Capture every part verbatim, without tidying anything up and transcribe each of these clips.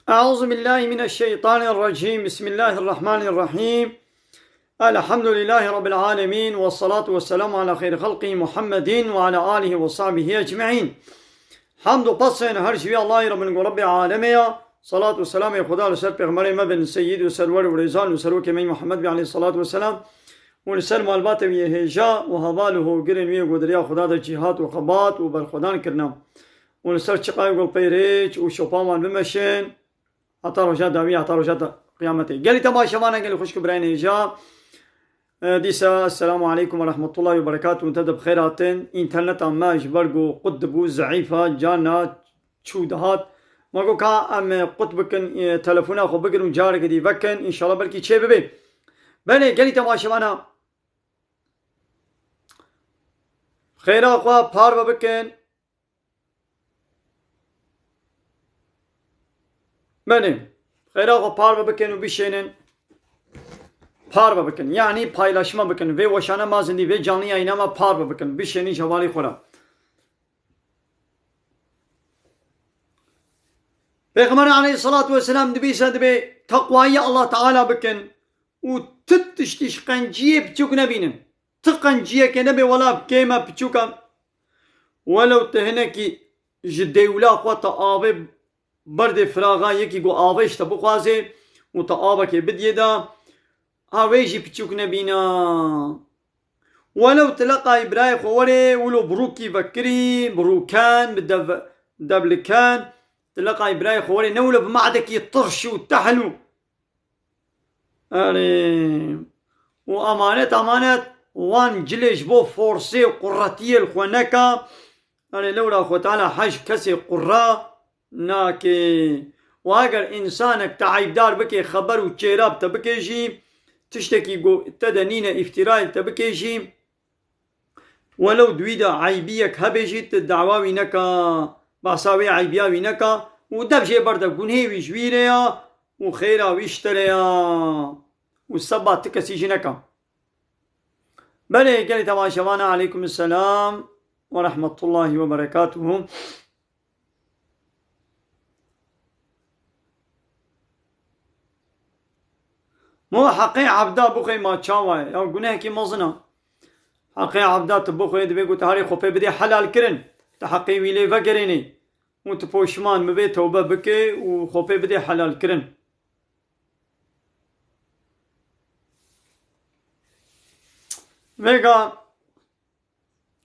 أعوذ بالله من الشيطان الرجيم. بسم الله الرحمن الرحيم. الحمد لله رب العالمين، والصلاة والسلام على خير خلقه محمد وعلى آله وصحبه أجمعين. Hamd û pesên her ji wî Allahî Rabbin ku Rabbê alemê ya. Salat û selamê Xuda li ser Pêxemberê me bin, Seyyid û Serwer û Rêzan û Serokê me Muhammed bî aleyhi salatu ve selam. Û li ser malbatê wî yê hêja û heval û hogirên wî yê ku di riya Xuda de cîhat û xebat û berxwedan kirina. Û li ser çiqayê ku li pey rêç û şopan wan bimeşin. Heta roja dawî, heta roja da-, qiyametê. Gelî temaşevana, gelî xwişk û birayên hêja. E, dîsa, Esselamu aleykum ve rahmetullahi ve berekatuhu. Te de bi xêr hatin. Înterneta me ji ber ku qut dibû, zeîfa, carna çû dihat. Ma got ka em, e, qut bikin, e, telefona xwe bigirin û careke dî vekin. Înşallah belkî çê bibe. Belê, gelî temaşevana. Xêra xwe parve bikin. Belê. Xêra xwe parve bikin û bişênin. Parve bikin. Yanî paylaşma bikin. Vê weşana ma zindî, vê canlı yayına ma parve bikin. Bişênin ji hevalî xwe re. Pêxember aleyhissalatu vesselam dibîse dibê teqwayî Allah Teala bikin û tu tiştî ji qenciyê piçûk nebînin. Tu qenciyekê nebe wela kêm e, piçûk e. Welew tu hinekî ji dêwla xwe te avê berdê firaxa, yekî ku avê ji te bixwazê û te avekê bidiyê de, ha wê jî piçûk nebîna. Welew tu leqayî birayê xwe werê, wilo bi rûkî vekirî, bi rûken, bi dev-, devliken, tu leqayî birayê xwe werê, ne wilo bi madekî tirş û tehl û Erê. Û emanet, emanet, wan cilê ji bo forsê û quretiyê li xwe neka. Erê, lewra Xwe Teala hej kesê qura nake. Û eger însanek te eyîbdar bike, xeber û çêra bi te bike jî, tiştekî go-, te de nîne, îftîrayê li te bike jî, Welew di wî de eybiyek hebe jî, tu dawa wî neka, behsa wê eybiya wî neka û dev jê berde, gunhê wî ji wî re ya û xêra wî ji te re ya û seba ti kesî jî neka. Belê, gelê temaşevana, aleykum selam ve rahmetullahi ve berekatuhu. Mo heqê evda bixwe ma çawa ye? Ya gunehekî mezin e. Heqê evda tu bixwe, divê ku tu herê xwe pê bidê helal kirin. Tu heqê wî lê vegerênê. Û tu poşman bibê, tewbe bike û xwe pê bidê helal kirin. Vêga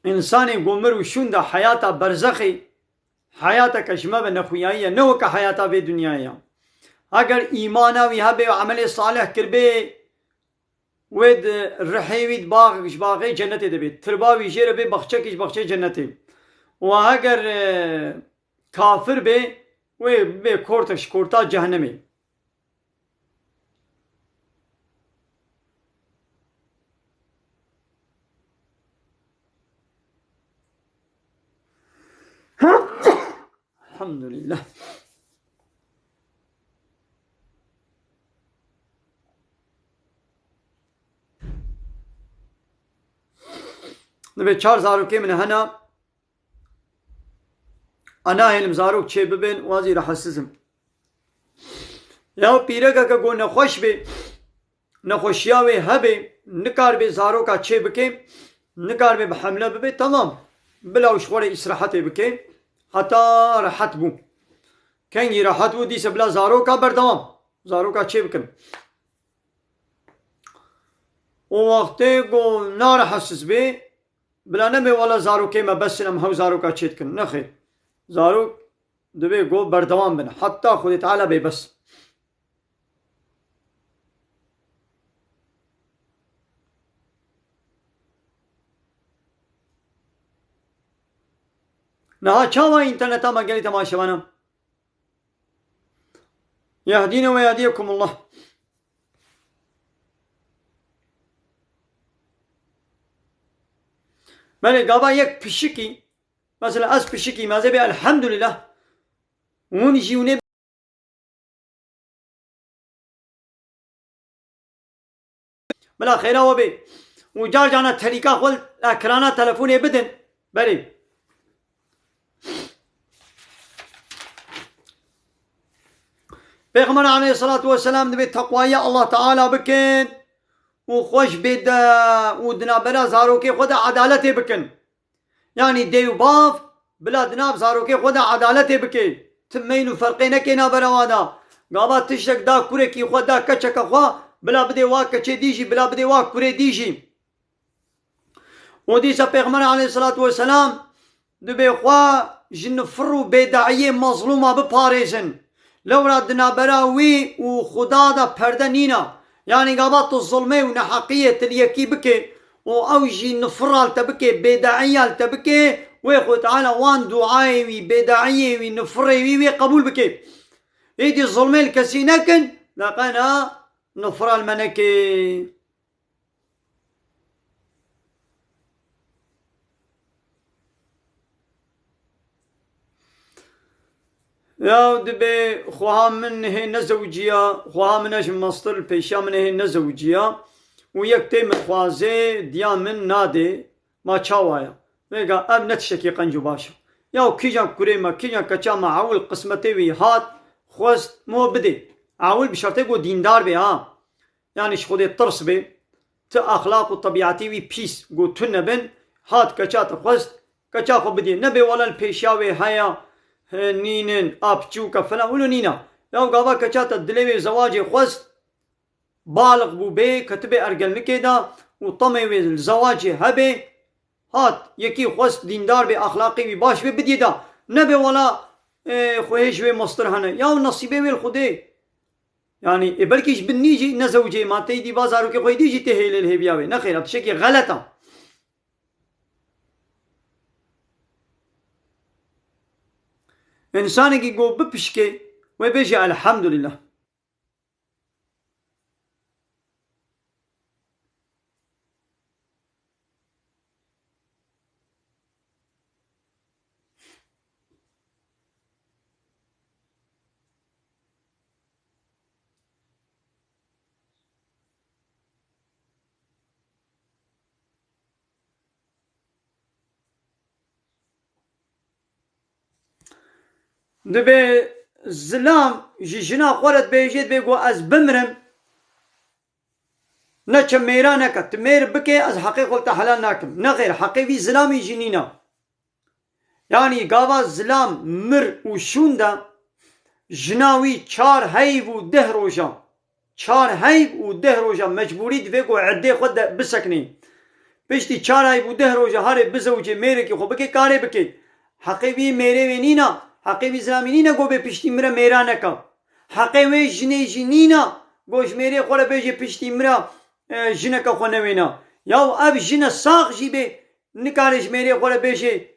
Însanê ku mir û şûn de heyata berzexê, heyateke ji me ve nexuyayî ye, ne weke heyata vê dinyayê ye. Heger îmana wî hebe û emelê salih kiribê, wê di rihê wî di bax-, ji baxê cennetê de bê. Tirba wî jê re bê baxçekî ji baxçeyê cennetê. Û heger, e, kafir bê, wê bê kortek ji korta cehennemê. Elhamdülillah. Divê çar zarokê min hene. A nahêlim zarok çê bibin, wazî rehetsiz im. Ya pîrekeke ku nexweş bê, nexweşiya wê hebe, nikaribe zaroka çê bike, nikaribe bi hemle bibe, temam. Bila û ji xwe re îsrehetê bike, heta rehet bû. Kengî rehet bû, dîse bila zaroka berdewam. Zaroka çê bikin. O wextê ku narehetsiz bê, Bila nebe wela zarokê me bes in, em hew zaroka çê dikin. Nexêr. Zarok divê go berdewam bin. Heta Xwedê Teala bê bes. Niha çawa înterneta me gelî temaşevana? Yehdîne ve yehdiyekumullah. Belê, gava yek pişikî, mesela ez pişikî, me zê bê elhamdülillah. Hûn jî hûn ê Bila xêra we bê. Û car carna telîka xwe li ekrana telefonê bidin. Berê. Pêxember aleyhisselatu vesselam dibê teqwayê Allah Teala bikin û xweş bê de û di navbera zarokê xwe de edaletê bikin. Yanî dê û bav bila di nav zarokê xwe de edaletê bike. Ti meyn û ferqê neke navbera wan de. Gava tiştek da kurekî xwe, da keçeke xwe, bila bidê wa keçê dî jî, bila bidê wa kurê dî jî. Û dîsa Pêxember aleyhisselatu vesselam dibê xwe ji nifir û bêdeiyê mezlûma biparêzin. Lewra di navbera wî û Xuda de perde nîna. Yanî gava tu zulmê û neheqiyê ti li yekî bike û ew jî nifira li te bike, bêdeiya li te bike, wê Xwedê Teala wan duayê wî, bêdeiyê wî, nifirê wî wê qebûl bike. Êdî zulmê li kesî nekin, leqena nifira li me neke. Ya dibê xweha min hê nezewiciya, xweha min e ji mastir li pêşiya min hê nezewiciya û yek tê min xwazê, diya min nadê, ma çawa ya? Vêga ev ne tiştekî qenc û baş e. Ya û kîjan kurê me, kîjan keça me ewil qismetê wî hat, xwest, mo bidê. Ewil bi şertê ku dîndar bê ha. Yanî ji Xwedê tirs bê, ti exlaq û tebîetî wî pîs, ku tune bin, hat keça te xwest, keça xwe bidê. Nebê wele li pêşiya wê heya, he, nînin, a piçûk e, filan, wilo nîna. Ya gava keça te dilê wê zewacê xwest, balix bû bê, ketibê ergenlikê de û temê wê li zewacê hebê, hat, yekî xwest dîndar bê, exlaqê wî baş bê, bidiyê de. Nebê wela, e, xwehê ji wê mostir hene. Ya û nesîbê wê li Xwedê. Yanî, ê belkî ji bin nî jî nezewicê ma tey dî va zarokê xwe dî jî tê hêlê li hêviya wê. Nexêr, ev tiştekî xelet e. Însanekî ku bipişkê, wê bêje elhamdulillah. Dibê zilam ji jina xwe re dibêjê, dibê ku ez bimrim, neçe mêra neke, tu mêr bike, ez heqê xwe li te helal nakim. Nexêr, heqê vî zilamî jî nîna. Yanî gava zilam mir û şûn de, jina wî çar heyv û deh roja, çar heyv û deh roja mecbûrî divê ku eddê xwe de bisekinê. Piştî çar heyv û deh roja harê bizewicê mêrekî xwe bike, karê bike. Heqê vî mêrê wê nîna, heqê vî zilamî nîne ku bê piştî mire mêra neka. Heqê wê jinê jî nîna ku ji mêrê xwe re bêje piştî mira, e, jineke xwe newêna. Yaw ev jine sax jî bê, nikare ji mêrê xwe re bêje,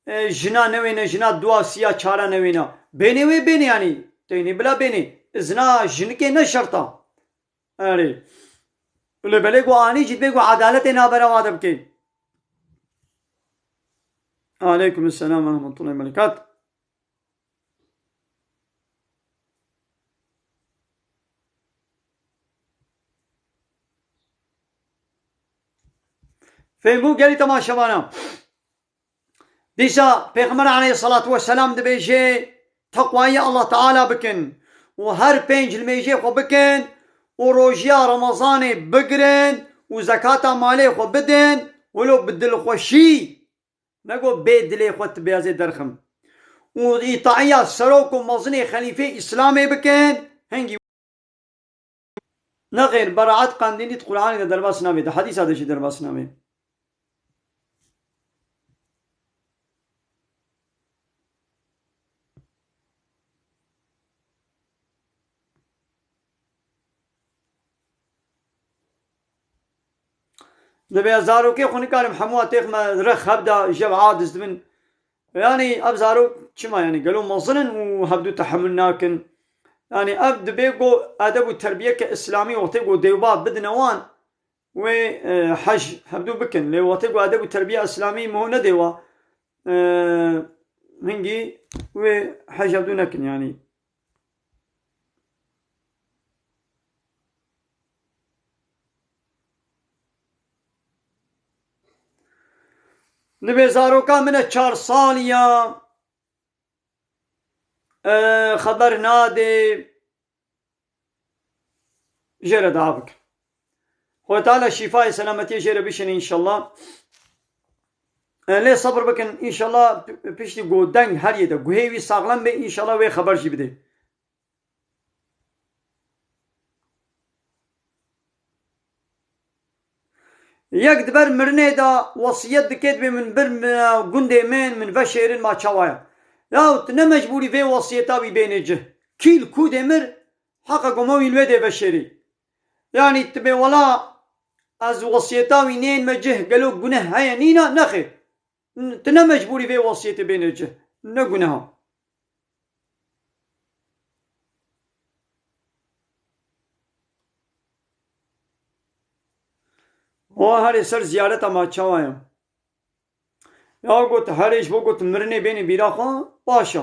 e, jina newêne, jina dua siya çara newêne. Bênê wê bênê yanî. Teynê bila bênê. Izna jinikê ne şerta. Erê. Lê belê ku anî jî dibê ku edaletê navbera wa de bikê. Aleykum selam ve rahmetullahi ve berekat. Fêhmbû gelî temaşevana. Dîsa Pêxember aleyhissalatu vesselam dibêje, teqwayê Allah Teala bikin û her pênc limêjê xwe bikin û rojiya Remezanê bigirin û zekata malê xwe bidin, wilo bi dilxweşî, ne ku bê dilê xwe tu bêzê derxim. Û îtaiya serok û mezinê xelîfê Îslamê bikin, hingî Nexêr, beraet qandîlî di Qur'anê de derbas nabe, di hedîsa de jî derbas nabe. Dibê ez zarokê xwe nikarim hemû têxme rê xev de jev a dizdimin. Yanî ev zarok çima, yanî gelo mezin in û hevdû tehemul nakin? Yanî ev dibê ku edeb û terbiyeke îslamî wextê ku dêwba bidine wan, wê, e, hej hevdû bikin. Lê wextê ku edeb û terbiya îslamî miho nedê wa, e, hingî wê hej hevdû nekin yanî. Dibê zaroka min e çar salî ya, e, xeber nadê. jê re dua bikin. Xwedê Teala şîfayê selametiyê jê re bişêne înşallah. E, lê sebir bikin înşallah p-, piştî ku deng heriyê de guhê wî saxlem bê înşallah wê xeber jî bidê. Yek di ber mirinê de wesiyet dike, dibê min bir mi-, gundê min, min veşêrin, ma çawa ye? Ya tu ne mecbûrî vê wesiyeta wî bênê cih. Kî li ku dê mir, heqa goma wî li wê dê veşêrî. Yanî tu bê wela ez wesiyeta wî nênme cih, gelo guneh heye nîna? Nexêr. N-, tu ne mecbûrî vê wesiyetê bêne cih. Ne guneha. O herê ser ziyareta ma çawa ye? Ya got herê ji bo got mirinê bênê bîra xwe, baş e.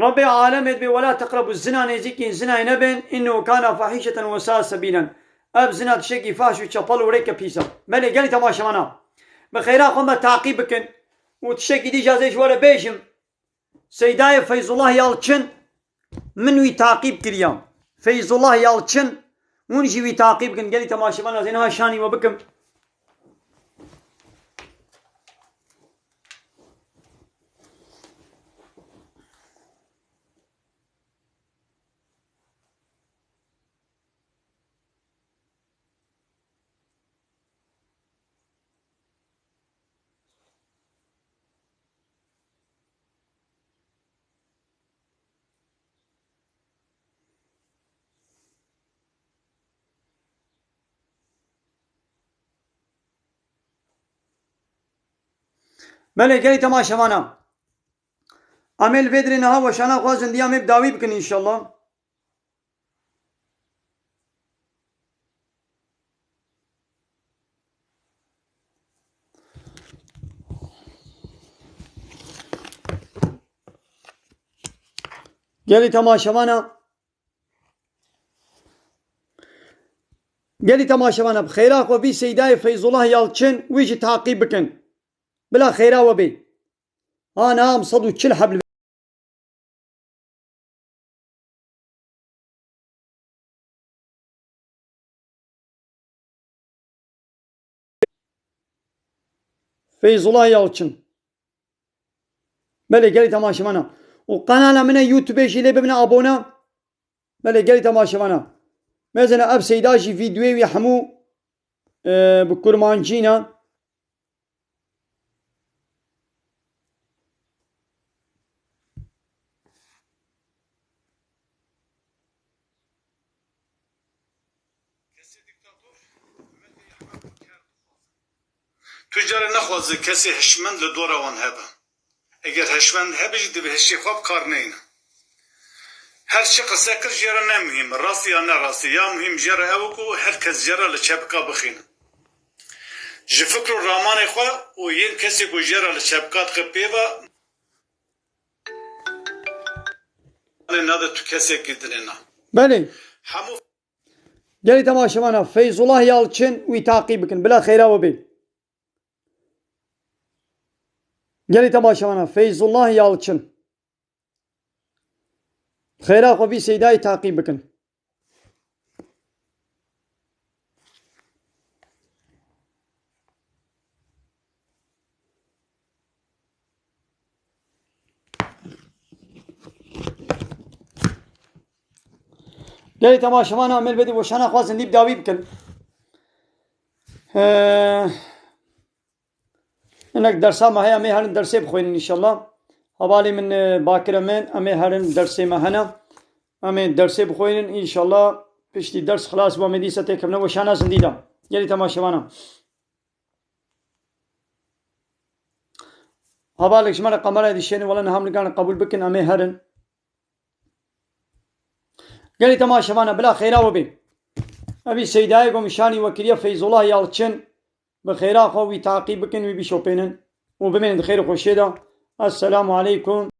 Rabbê alemê dibê, "Wela teqrebu zina", nêzîkî zinayê nebin, "innehu kana fahîşeten we saa sebîlen." Ev zina tiştekî fahş û çepel û rêke pîs e. Belê gelî temaşevana, bi xêra xwe me taqîb bikin û tiştekî dî jî ez ê ji we re bêjim. Seydayê Feyzullah Yalçin, min wî taqîb kiriya. Feyzullah Yalçin, hûn jî wî taqîb bikin. Gelî temaşevan, ez ê niha şanî we bikim. Belê, gelî temaşevana. Em ê li vê dirê niha weşana xwe zindiya me bi dawî bikin înşallah. Gelî temaşevana, gelî temaşevana, bi xêra xwe vî Seydayê Feyzullah Yalçin wî jî taqîb bikin. Bila xêra we bê. Ha, niha em sed û çil heb li Feyzullah Yalçin. Belê, gelî temaşevana. Û kanala min e YouTube jî lê bibine abone. Belê, gelî temaşevana. Mezene ev Seyda jî vîdeoyê wî hemû, e, bi kurmancî ne. Tu cara nexwaze kesê hişmend li dora wan hebe. Eger hişmend hebe jî divê hişê xwe bi kar neyne. Her çi qise kir jê re ne muhîm e, rastî ya ne rastî. Ya muhîm jê re ew e ku her kes jê re li çepika bixîne. Ji fikr û ramanê xwe û yên kesê ku jê re li çepika dixe pê ve, nade tu kesekî dilê na. Belê. Hemû Gelî temaşevana, Feyzullah Yalçin wî taqîb bikin. Bila xêra we bê. Gelî temaşevana, Feyzullah Yalçin. Xêra xwe vî Seydayê taqîb bikin. Gelê temaşevana, em ê li vê de weşana xwe zindî bi dawî bikin. Ee, hinek dersa me heye, em ê herin dersê bixwînin înşallah. Hevalê min, e, bakire min, em ê herin dersê me hene. Em ê dersê bixwînin, înşallah piştî ders xilas bû, em ê dîsa têkevine weşana zindî de. Gelî temaşevana. Hevalek ji me re kamerayê dişêne, wele niha em nikarin qebûl bikin, em ê herin. Gelî temaşevana, bila xêra we bê. Evî Seydayê ku min şanî we kiriye, Feyzullah Yalçin, bi xêra xwe wî taqîb bikin, wî bişopênin û bimênin di xêr û xweşiyê de. Esselamu aleykum.